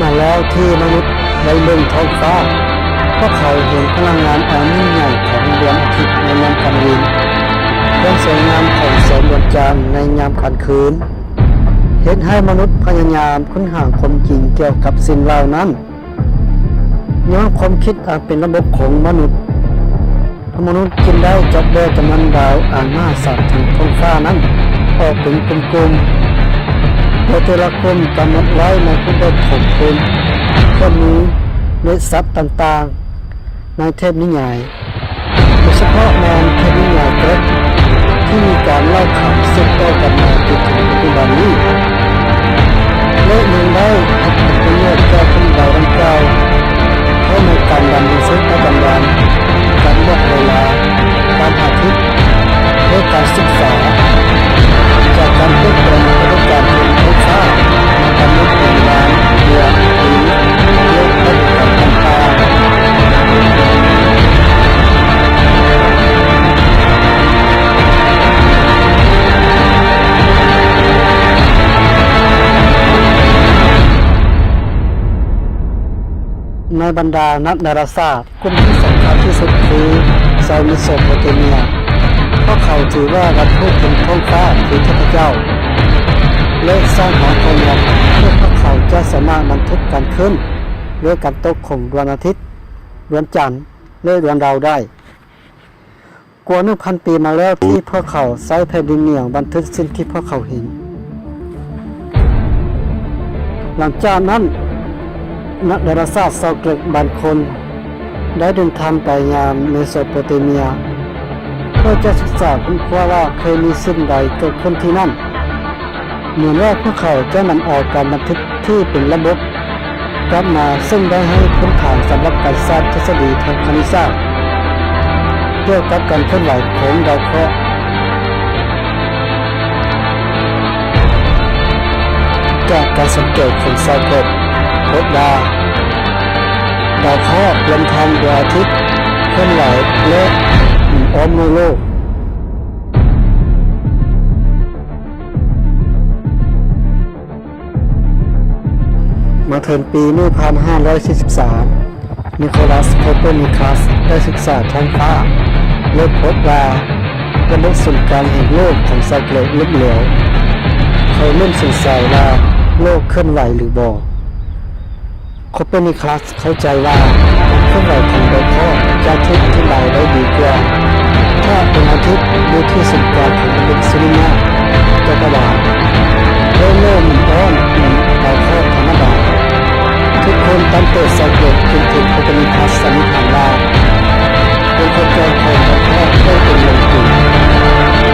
ມາແລ້ວທີ່ມະນຸດໄດ້ເບິ່ງທ້ອງຟ້າ, ພວກເຂົາເຫັນພະລັງງານອັນຍິ່ງໃຫຍ່ຂອງດວງອາທິດໃນຍາມກາງວັນ, ຄວາມສວຍງາມຂອງແສງດວງຈັນໃນຍາມກາງຄືນ, ເຮັດໃຫ້ມະນຸດພະຍາຍາມຄົ້ນຫາຄວາມຈິງກ່ຽວກັບສິ່ງເຫຼົ່ານັ້ນ. ຍ້ອນຄວາມຄິດອັນເປັນລະບົບຂອງມະນຸດ, ມະນຸດຈຶ່ງໄດ້ຈັດແບ່ຈຳນວນດາວອັນມະຫາສານທາງທ້ອງຟ້ານັ້ນອອກເປັນກຸ່ມໆ, ໂດຍແຕ່ລະກຸ່ມກຳນົດໄວ້ໃນຮູບແບບຂອງຄົນ, ເຄື່ອງມື ແລະ ສັດຕ່າງໆໃນເທບນິຍາຍ. ໂດຍສະເພາະແມ່ນເທບນິຍາຍເກຣັກທີ່ມີການເລົ່າຂານສືບຕໍ່ກັນມາຈົນເຖິງປັດຈຸບັນນີ້ ແລະ ຍັງໄດ້ຮັບຜົນປະໂຫຍດຈາກເລື່ອງລາວດັ່ງກ່າວເຂົ້າໃນການດຳລົງຊີວິດປະຈຳວັນ, ການບອກເວລາ, ການຫາທິດ ແລະ ການສຶກສາ ຈາກການເປີດເຜີຍປະສົບການເທິງທ້ອງຟ້າມາກຳນົດເປັນເວລາເດືອນ ປີ ແລະ ປະສົບການຕ່າງໆ. ໃນບັນດານັກດາລາສາດ, ກຸ່ມທີ່ສຳຄັນທີ່ສຸດຄືຊາວເມໂສໂປເຕເມຍ. ພວກເຂົາຖືວ່າວັດຖຸເທິງທ້ອງຟ້າຄືເທບພະເຈົ້າ ແລະ ສ້າງຫາຄວາມລັບເພື່ອພວກເຂົາຈະສາມາດບັນທຶກການຂຶ້ນ ແລະ ການຕົກຂອງດວງອາທິດ, ດວງຈັນ ແລະ ດວງດາວໄດ້. ກວ່າໜຶ່ງພັນປີມາແລ້ວທີ່ພວກເຂົາໃຊ້ແຜ່ນດິນໜຽວບັນທຶກສິ່ງທີ່ພວກເຂົາເຫັນ. ຫຼັງຈາກນັ້ນ, ນັກດາລາສາດຊາວເກຣັກບາງຄົນໄດ້ເດີນທາງໄປຍາມເມໂສໂປເຕເມຍ ເພື່ອຈະສຶກສາຄົ້ນຄວ້າວ່າເຄີຍມີສິ່ງໃດເກີດຂຶ້ນທີ່ນັ້ນ. ເໝືອນວ່າພວກເຂົາຈະນຳເອົາການບັນທຶກທີ່ເປັນລະບົບກັບມາ, ເຊິ່ງໄດ້ໃຫ້ພື້ນຖານສຳລັບການສ້າງທິດສະດີທາງຄະນິດສາດກ່ຽວກັບການເຄື່ອນໄຫວຂອງດາວເຄາະ. ຈາກການສັງເກດຂອງຊາວເກຣັກ ພົບວ່າດາວເຄາະລວມທັງດວງອາທິດເຄື່ອນໄຫວ ແລະ ໝູນອ້ອມໂລກ. ມາເຖິງປີໜຶ່ງພັນຫ້າຮ້ອຍສີ່ສິບສາມ, ນິໂຄລັສ ໂຄເປີນິຄັສ ໄດ້ສຶກສາທ້ອງຟ້າ ແລະ ພົບວ່າລະບົບສູນກາງແຫ່ງໂລກຂອງຊາວເກຣັກລົ້ມເຫຼວ. ເຂົາເລີ່ມສົງໄສວ່າໂລກເຄື່ອນໄຫວຫຼືບໍ່. ໂຄເປີນິຄັສເຂົ້າໃຈວ່າການເຄື່ອນໄຫວຂອງດາວເຄາະຈະຖືກອະທິບາຍໄດ້ດີກວ່າ ຖ້າດວງອາທິດຢູ່ທີ່ສູນກາງຂອງລະບົບສຸລິຍະຈັກກະວານ ແລະ ໂລກໝູນອ້ອມດາວເຄາະທຳມະດາ. ທຸກຄົນຕັ້ງແຕ່ຊາວເກຣັກຈົນເຖິງໂຄເປີນິຄັສສັນນິຖານວ່າ ວົງໂຄຈອນຂອງດາວເຄາະຕ້ອງເປັນວົງກົມ.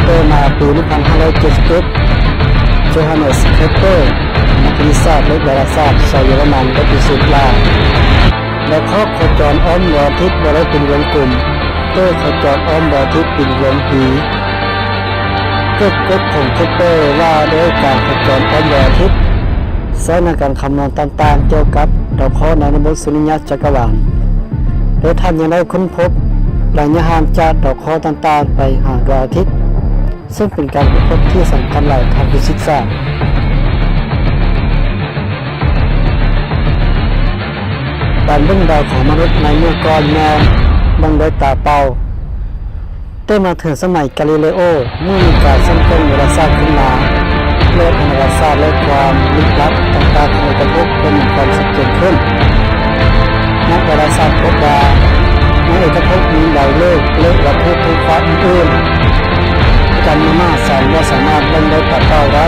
ຕໍ່ມາປີໜຶ່ງພັນຫ້າຮ້ອຍເຈັດສິບເຈັດ, ໂຈຮານເນສ ເຄບເປີ ນັກຄະນິດສາດ ແລະ ດາລາສາດຊາວເຢຍລະມັນ ໄດ້ພິສູດວ່າດາວເຄາະໂຄຈອນອ້ອມດວງອາທິດບໍ່ໄດ້ເປັນວົງກົມ, ແຕ່ໂຄຈອນອ້ອມດວງອາທິດເປັນວົງຮີ. ເກີດກົດຂອງເຄບເປີວ່າດ້ວຍການໂຄຈອນອ້ອມດວງອາທິດ ໃຊ້ໃນການຄຳນວນຕ່າງໆກ່ຽວກັບດາວເຄາະໃນລະບົບສຸລິຍະຈັກກະວານ ແລະ ທ່ານຍັງໄດ້ຄົ້ນພົບໄລຍະຫ່າງຈາກດາວເຄາະຕ່າງໆໄປຫາດວງອາທິດ, ເຊິ່ງເປັນການຄົ້ນພົບທີ່ສຳຄັນຫຼາຍທາງຟີຊິກສາດ. ການເບິ່ງດາວຂອງມະນຸດໃນເມື່ອກ່ອນແມ່ນເບິ່ງດ້ວຍຕາເປົ່າ. ແຕ່ມາເຖິງສະໄໝກາລີເລໂອ, ເມື່ອມີການສ້າງກ້ອງໂຫລະສາດຂຶ້ນມາ ແລະ ໂຫລະສາດ ແລະ ຄວາມລຶກລັບຕ່າງໆຂອງເອກະພົບກໍມີຄວາມຊັດເຈນຂຶ້ນ. ນັກໂຫລະສາດພົບວ່າໃນເອກະພົບມີດາວເລີກ ແລະ ວັດຖຸທ້ອງຟ້າອື່ນໆ ຈຳນວນມະຫາສານບໍ່ສາມາດເບິ່ງດ້ວຍຕາເປົ່າໄດ້.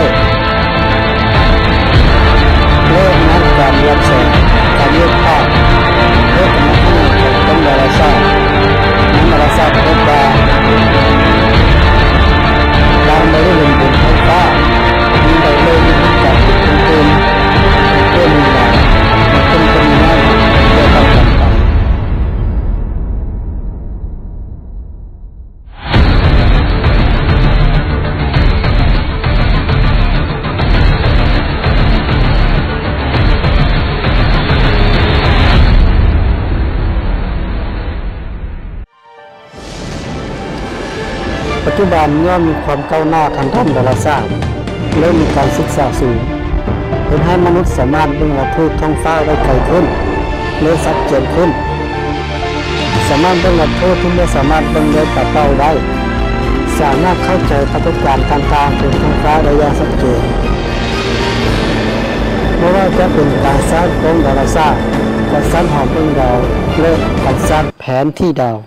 ແລະ ໃນການລຽນແສງ, ການແຍກພາບ ແລະ ກຳລັງຂະຫຍາຍຂອງກ້ອງດາລາສາດ, ນັກດາລາສາດພົບວ່າບາງບໍລິເວນບົນທ້ອງຟ້າມີດາວເລີກຢູ່ຮ່ວມກັນເປັນກຸ່ມໆ, ເປັນກ້ອນຫຼາຍ, ເປັນກ້ອນນ້ອຍ, ແຕກຕ່າງກັນໄປ. ປັດຈຸບັນຍ້ອນມີຄວາມກ້າວໜ້າທາງດ້ານດາລາສາດ ແລະ ມີການສຶກສາສູງ, ເຮັດໃຫ້ມະນຸດສາມາດເບິ່ງວັດຖຸທ້ອງຟ້າໄດ້ໄກຂຶ້ນ ແລະ ຊັດເຈນຂຶ້ນ. ສາມາດເບິ່ງວັດຖຸທີ່ບໍ່ສາມາດເບິ່ງດ້ວຍຕາເປົ່າໄດ້, ສາມາດເຂົ້າໃຈປາກົດການຕ່າງໆເທິງທ້ອງຟ້າໄດ້ຢ່າງຊັດເຈນ. ບໍ່ວ່າຈະເປັນການສ້າງກ້ອງດາລາສາດ, ການສ້າງຫໍເບິ່ງດາວ ແລະ ການສ້າງແຜນທີ່ດາວ.